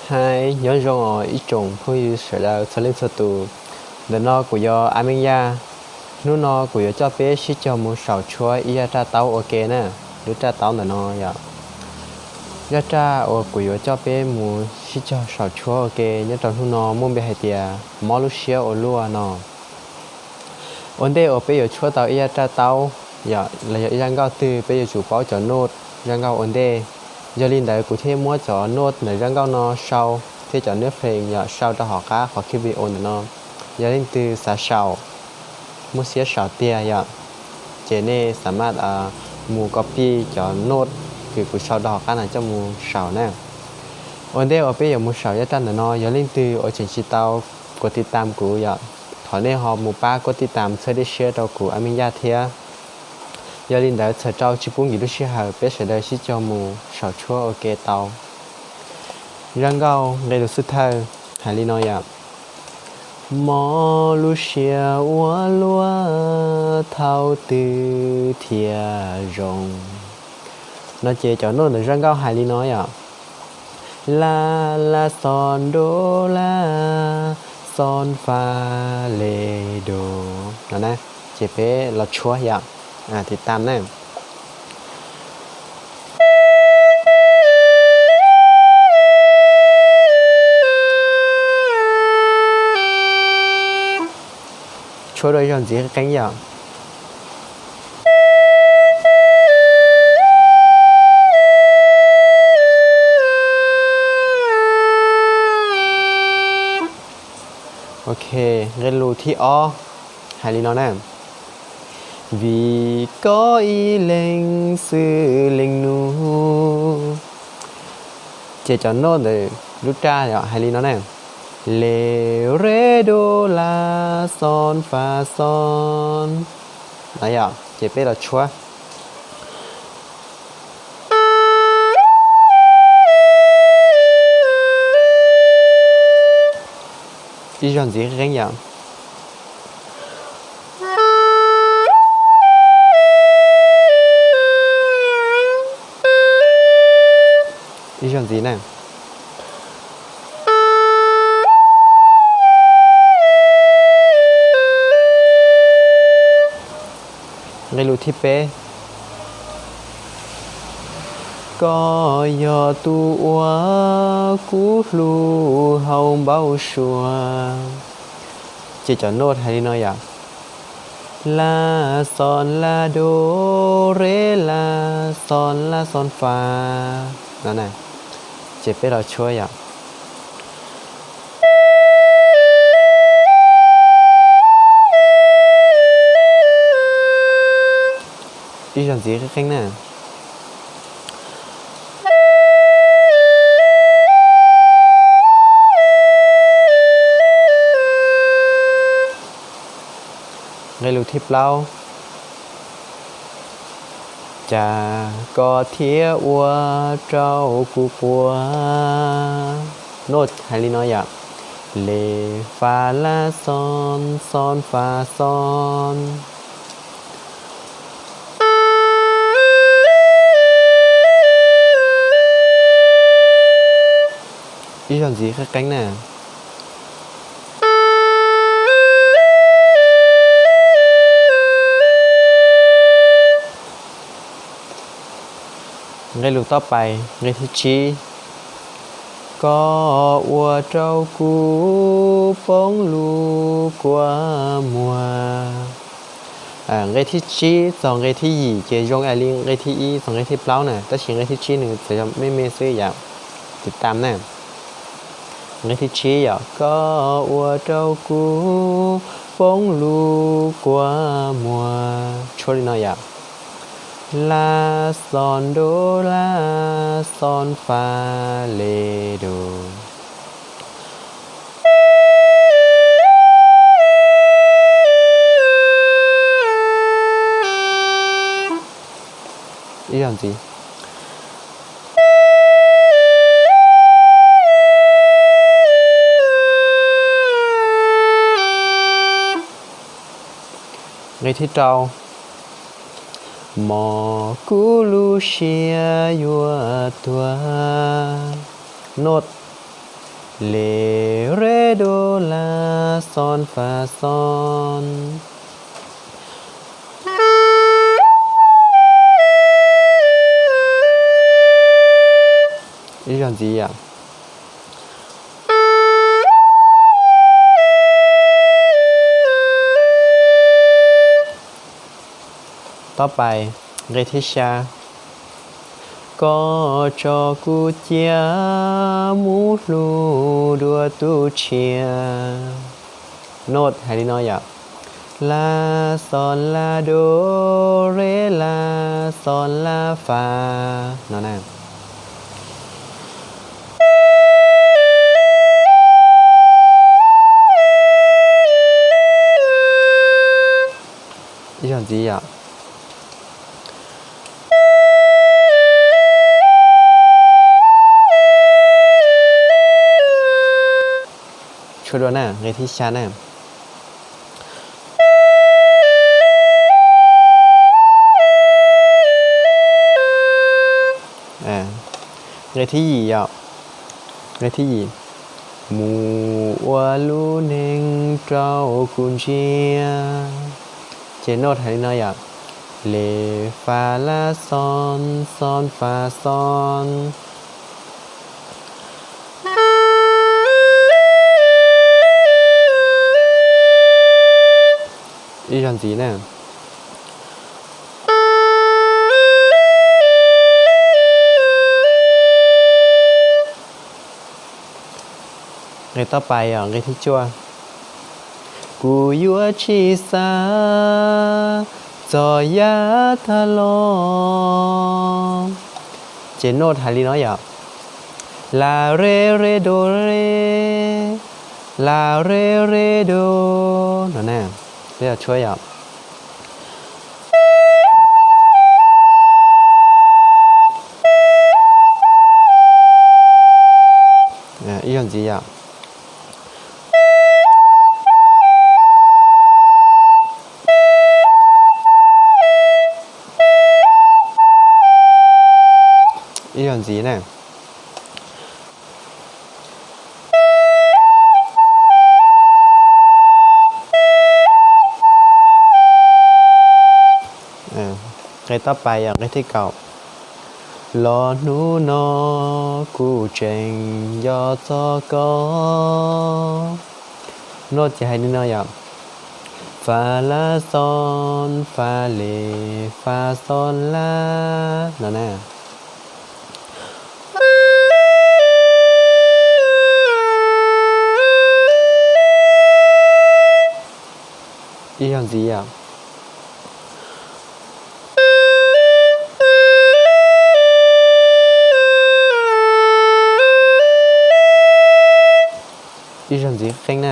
Hais nyob zoo os ib tsoom phooj ywg sawv daws txhua leej txhua tus. Ntawm no kuv yog A Meej Yaj. Hnub no kuv yuav coj peb sib cog mus saum tshuab ib zaj raj taub ua ke na. Lub raj taub ntawm no yom, zaj raj uas kuv yuav coj peb mus sib cog saum tshuab ua ke nyob rau hnub no muaj npe hais tias mob lub siab ua luaj no. Ua ntej uas peb yuav tshuab tau ib zaj raj taub yom, los yog ib zaj nkauj twg, peb yuav tsum paub cov nod zaj nkauj ua ntej. Yog li ntawd kuv thiaj muab cov nod ntawm zaj nkauj no sau thiab cov nod pheej yom sau rau hauv qab qhov clip video ntawm no. Yog leej twg xav saum, muaj siab saum tiag yom, ces nej xav maj mus copy cov nod kws kuv sau rau hauv qab no coj mus saum na. Ua ntej uas peb yuav mus saum zaj raj ntawm no, yog leej twg uas tseem tsis tau kuv tiv tam kuv yom, thov nej ho mus pab kuv tiv tam txhawb dej siab rau kuv A Meej Yaj thiab. Yog li ntawd txhawm rau tsis pub nkim lub sij hawm, peb sawv daws sib cog mus saum tshuab ua ke tau. Zaj nkauj nqe lus xub thawj hais li no yom: Mob lub siab ua luaj thaum twg thiaj zoo. No ces cov nod ntawm zaj nkauj hais li no yom: la la xon do la, xon fa le do. No na, ces peb los tshuab yom, tiv tam na. Tshuab dua ib zaug ntxiv qeeb yom. Ok, nqe lus thib ob hais li no na: Vim koj ib leeg xwb leej nus. Ces cov nod ntawm lub raj yom hais li no na: le re do la xon fa xon. No yom, ces peb los tshuab. Ib zaug ntxiv qeeb yom. Ib zaug ntxiv na. Nqe lus thib peb: Koj yog tus uas kuv hlub hauv npau suav. Ces cov nod hais li no yom: la xon la do re la xon la xon fa. No na, ces peb los tshuab yom. Ib zaug ntxiv qeeb qeeb na. Nqe lus thib plaub: Cas koj thiaj ua rau kuv quaj. Nod hais li no yom: le fa la xon xon fa xon. Ib zaug ntxiv qeeb qeeb na. Nqe lus toj pais, nqe thib tsib: Koj ua rau kuv poob lub kua muag. Nqe thib tsib txog nqe thib yim ces zoo ib yam li nqe thib ib txog nqe thib plaub na, tab sis nqe thib tsib nws txawm yog me me xwb yom. Tiv tam na. Nqe thib tsib yom: Koj ua rau kuv poob lub kua muag. Tshuab li no yom: la xon do la xon fa le do. Ib zaug ntxiv. Nqe thib rau: Mos kuv lub siab yuav tuag. Nod le, re, do, la, xo, fa, xo. Ib zaug ntxiv yom. Tob pais, nqe thib xya. Koj tso kuv cia mus hlub dua tus tshiab. Note hais li no yom. La, xo, la, do, re, la, xo, la, fa no na. Ib zaug ntxiv yom. Tshuab dua na, nqe thib xya na. Nqe thib yim yom. Nqe thib yim. Mus ua lub neej rau kuv ntsia. Ces note hais li no yom. Le, fa, la, xo, xo, fa, xo. Ib zaug ntxiv na. Nqe tob pais yom, nqe thib cuaj. Kuv yuav tsis xav txog yav tag los. Ces note hais li no yom. La, re, re, do, re, la, re, re, do no na. Peb yog tshuab yom. Ib zaug ntxiv yom. Ib zaug ntxiv na. Nqe tob pais yog nqe thib kaum. Los hnub no kuv tseem nco txog koj. Note ces hais li no yom. Fa la xo fa le fa xo la no na. Ib zaug ntxiv yom. Ib zaug ntxiv qeeb na.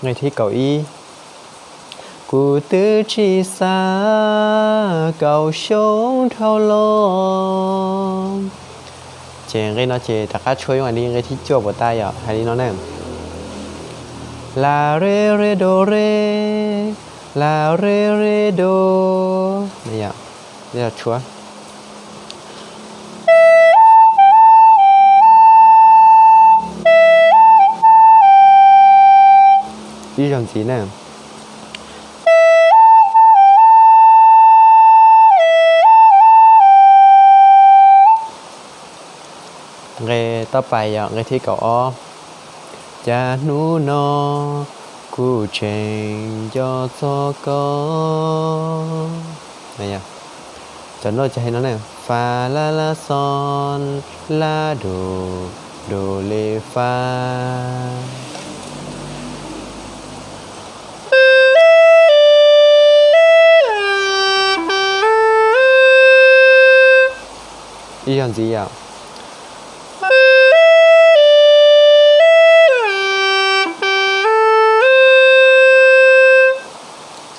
Nqe thib kaum ib. Kuv twb tsis xav kaum xyoo dhau los. Ces nqe no ces rov qab tshuab yooj yim li nqe thib cuaj puas tau yom, hais li no na. La re re do re, la re re do. Tshuab. Ib zaug ntxiv na. Nqe tob pais yog nqe thib kaum ob. Cas hnub no kuv tseem nco txog koj. Cov no ces hais no na, fa la la xo la do, do le fa. Ib zaug ntxiv yom.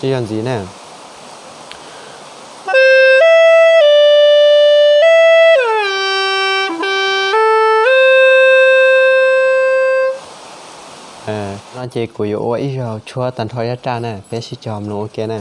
Ib zaug ntxiv na. No Ces kuv yuav ua ib zaug tshuab tag nrho ib raj na, peb sib cog mloog ua ke na.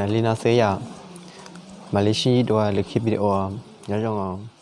Li no xwb yom. Mam li sib ntsib dua lwm clip video. Nyob zoo.